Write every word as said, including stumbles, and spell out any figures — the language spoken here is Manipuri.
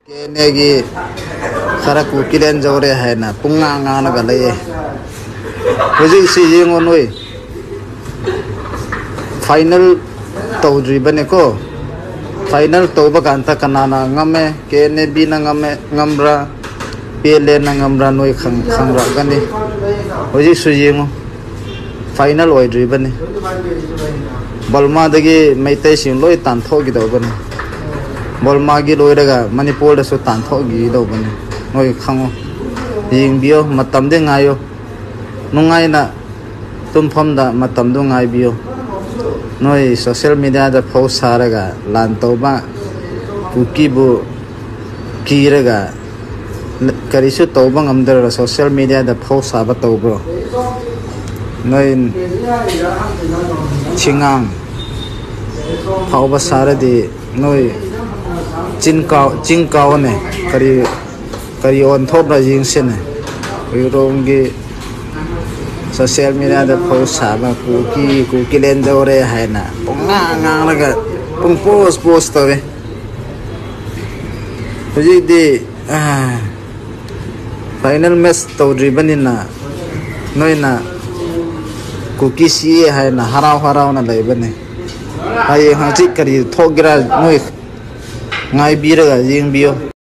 ꯀꯦꯅꯦꯒꯤ ꯈꯔ ꯀꯨꯀꯤꯂꯦꯟ ꯖꯧꯔꯦ ꯍꯥꯏꯅ ꯄꯨꯡꯉꯥꯡ ꯉꯥꯡꯂꯒ ꯂꯩꯌꯦ꯫ ꯍꯧꯖꯤꯛꯁꯤ ꯌꯦꯡꯉꯣ ꯅꯣꯏ, ꯐꯥꯏꯅꯦꯜ ꯇꯧꯗ꯭ꯔꯤꯕꯅꯦꯀꯣ꯫ ꯐꯥꯏꯅꯦꯜ ꯇꯧꯕ ꯀꯥꯟꯗ ꯀꯅꯥꯅ ꯉꯝꯃꯦ? ꯀꯦ ꯑꯦꯟ ꯑꯦ ꯕꯤꯅ ꯉꯝꯃꯦ, ꯉꯝꯕ꯭ꯔꯥ? ꯄꯤ ꯑꯦꯜ ꯑꯦꯅ ꯉꯝꯕ꯭ꯔꯥ? ꯅꯣꯏ ꯈꯪ-, ꯈꯪꯔꯛꯀꯅꯤ꯫ ꯍꯧꯖꯤꯛꯁꯨ ꯌꯦꯡꯉꯨ, ꯐꯥꯏꯅꯦꯜ ꯑꯣꯏꯗ꯭ꯔꯤꯕꯅꯤ꯫ ꯕꯔꯃꯥꯗꯒꯤ ꯃꯩꯇꯩꯁꯤꯡ ꯂꯣꯏ ꯇꯥꯟꯊꯣꯛꯈꯤꯗꯧꯕꯅꯤ꯫ ꯕꯔꯃꯥꯒꯤ ꯂꯣꯏꯔꯒ ꯃꯅꯤꯄꯨꯔꯗꯁꯨ ꯇꯥꯟꯊꯣꯛꯈꯤꯗꯧꯕꯅꯤ꯫ ꯅꯣꯏ ꯈꯪꯉꯨ, ꯌꯦꯡꯕꯤꯌꯣ, ꯃꯇꯝꯗꯤ ꯉꯥꯏꯌꯣ꯫ ꯅꯨꯡꯉꯥꯏꯅ ꯇꯨꯝꯐꯝꯗ ꯃꯇꯝꯗꯨ ꯉꯥꯏꯕꯤꯌꯨ꯫ ꯅꯣꯏ ꯁꯣꯁꯤꯌꯦꯜ ꯃꯦꯗꯤꯌꯥꯗ ꯐꯧ ꯁꯥꯔꯒ ꯂꯥꯟ ꯇꯧꯕ, ꯀꯨꯀꯤꯕꯨ ꯀꯤꯔꯒ ꯀꯔꯤꯁꯨ ꯇꯧꯕ ꯉꯝꯗ꯭ꯔꯒ ꯁꯣꯁꯤꯌꯦꯜ ꯃꯦꯗꯤꯌꯥꯗ ꯐꯧ ꯁꯥꯕ ꯇꯧꯕ꯭ꯔꯣ? ꯅꯣꯏ ꯊꯤꯉꯥꯡ ꯐꯥꯎꯕ ꯁꯥꯔꯗꯤ ꯅꯣꯏ ꯆꯤꯡ ꯀꯥꯎ-, ꯆꯤꯡ ꯀꯥꯎꯑꯣꯅꯦ꯫ ꯀꯔꯤ, ꯀꯔꯤ ꯑꯣꯟꯊꯣꯛꯅ ꯌꯦꯡꯁꯤꯅꯦ꯫ ꯎꯏꯔꯣꯝꯒꯤ ꯁꯣꯁꯤꯌꯦꯜ ꯃꯦꯗꯤꯌꯥꯗ ꯐꯧ ꯁꯥꯕ ꯀꯨꯀꯤ, ꯀꯨꯀꯤ ꯂꯦꯟꯗꯧꯔꯦ ꯍꯥꯏꯅ ꯄꯨꯡꯉꯥꯡ ꯉꯥꯡꯂꯒ ꯄꯨꯡ ꯄꯣꯁ ꯄꯣꯁ ꯇꯧꯋꯦ꯫ ꯍꯧꯖꯤꯛꯇꯤ, ꯑꯥ, ꯐꯥꯏꯅꯦꯜ ꯃꯦꯠꯆ ꯇꯧꯗ꯭ꯔꯤꯕꯅꯤꯅ ꯅꯣꯏꯅ ꯀꯨꯀꯤ ꯁꯤꯌꯦ ꯍꯥꯏꯅ ꯍꯔꯥꯎ ꯍꯔꯥꯎꯅ ꯂꯩꯕꯅꯤ꯫ ꯍꯌꯦꯡ ꯍꯪꯆꯤꯠ ꯀꯔꯤ ꯊꯣꯛꯒꯦꯔꯥ ꯅꯣꯏ ꯉꯥꯏꯕꯤꯔꯒ ꯌꯦꯡꯕꯤꯌꯣ꯫